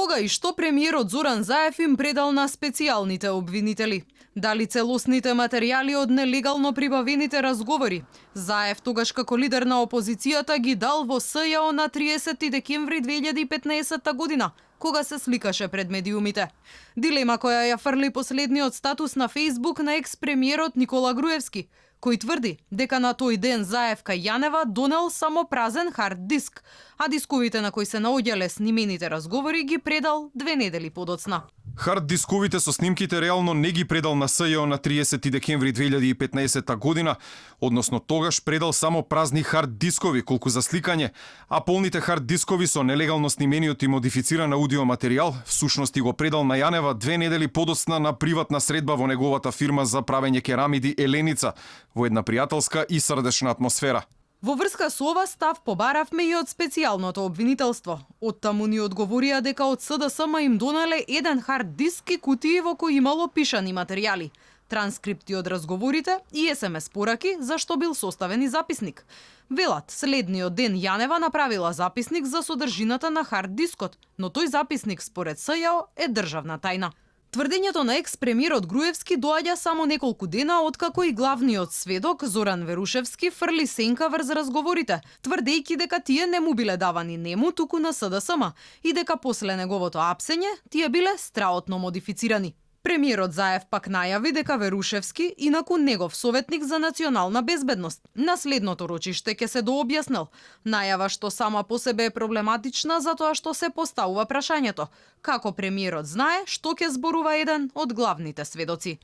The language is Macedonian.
Кога и што премиерот Зоран Заев им предал на специјалните обвинители? Дали целосните материјали од нелегално прибавените разговори Заев тогаш како лидер на опозицијата ги дал во СЈО на 30 декември 2015 година, кога се сликаше пред медиумите? Дилема која ја фрли последниот статус на Фејсбук на екс-премиерот Никола Груевски, кој тврди дека на тој ден Заев кај Јанева донел само празен хард диск, а дисковите на кои се наоѓале снимените разговори ги предал 2 недели подоцна. Хард дисковите со снимките реално не ги предал на СЈО на 30 декември 2015 година, односно тогаш предал само празни хард дискови колку за сликање, а полните хард дискови со нелегално снимениот и модифициран аудио материјал всушност го предал на Јанева 2 недели подоцна на приватна средба во неговата фирма за правење керамиди Еленица, во една пријателска и срдечна атмосфера. Во врска со ова став побаравме и од специјалното обвинителство. Од таму ни одговорија дека од СДСМ им донале еден хард диск и кутии во кои имало пишани материјали, транскрипти од разговорите и СМС пораки за што бил составен и записник. Велат, следниот ден Јанева направила записник за содржината на хард дискот, но тој записник според СЈО е државна тајна. Тврдењето на екс-премиерот Груевски доаѓа само неколку дена откако и главниот сведок Зоран Верушевски фрли сенка врз разговорите, тврдејќи дека тие не му биле давани нему туку на СДСМ и дека после неговото апсење тие биле страотно модифицирани. Премиерот Заев пак најави дека Верушевски, инаку негов советник за национална безбедност, на следното рочиште ќе се дообјаснел. Најава што сама по себе е проблематична затоа што се поставува прашањето: како премиерот знае што ќе зборува еден од главните сведоци?